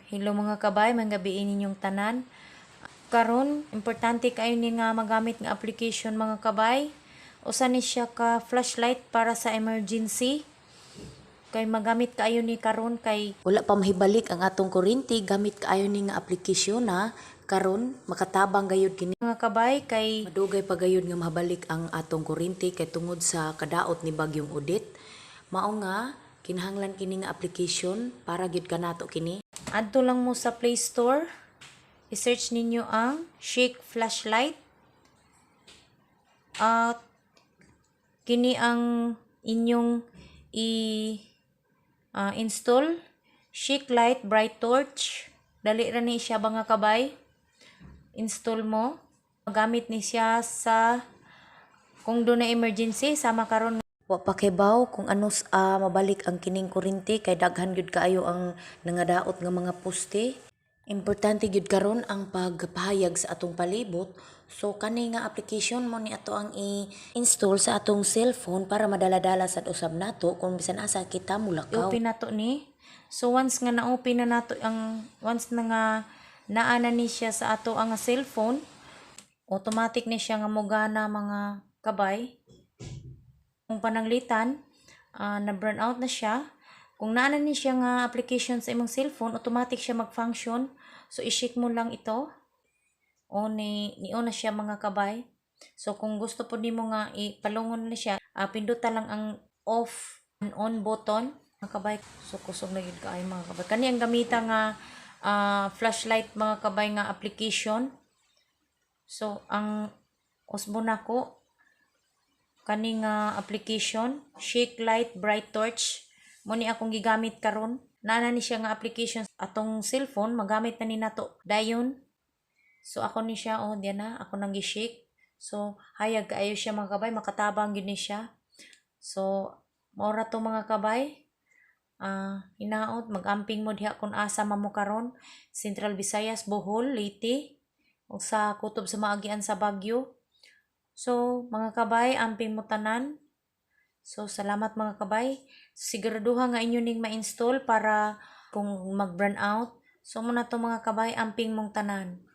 Hello, mga kabay, maayong gabii ninyong tanan. Karon, importante kaayo ni nga magamit nga application, mga kabay. Usa ni siya ka flashlight para sa emergency. Kay magamit kaayo ni karon kay wala pa mahibalik ang atong kuryente, gamit kaayo ni nga aplikasyon na karon makatabang gayud kini. Mga kabay, kay madugay pa gayud nga mabalik ang atong kuryente kay tungod sa kadaot ni Bagyong Odette. Mao nga kinahanglan kini nga application para gyud kanato kini. Adto lang mo sa Play Store. I-search ninyo ang Shake Flashlight. At kini ang inyong i install, Shake Light Bright Torch. Dali ra ni siya, mga kabay. Install mo. Magamit ni siya sa kung duna emergency sama karon. Wa pa kaybaw kung ano sa mabalik ang kining kuryente kay daghan gyud kaayo ang nangadaot nga mga poste. Importante gyud karon ang pagpahayag sa atong palibot. So kani nga application mo ni ato ang i-install sa atong cellphone para madala-dala sad usab nato kung bisan asa kita mulakaw. I-open nato ni. So once nga na-open na nato ang once na nga naa na ni siya sa ato ang cellphone, automatic ni siya nga mogana, mga kabay. Kung pananglitan na burn out na siya, kung naa na ni siya nga application sa imong cellphone, automatic siya mag-function. So i-shake mo lang ito. O ni on na siya, mga kabay. So kung gusto po nimo nga ipalungon na siya, pinduta lang ang off and on button, mga kabay. So kusog na gyud kaayo, mga kabay. Kani ang gamita nga flashlight, mga kabay, nga application. So ang usbon nako kani nga application, Shake Light Bright Torch, mo ni akong gigamit karon. Naa na ni siya nga application atong cellphone, magamit na ni nato dayon. So ako ni siya, oh, diyan na ako nang gi-shake. So hayag kaayo siya, mga kabay, makatabang gyud ni siya. So mao ra to, mga kabay. Hinaot magamping mo diha kung asa man mo karon, Central Visayas, Bohol, Leyte ug sa kutob sa maagian sa Bagyo. So mga kabay, amping mo tanan. So salamat, mga kabay. Siguraduha nga inyo ning ma-install para kung mag-burn out. So mao na to, mga kabay, amping mong tanan.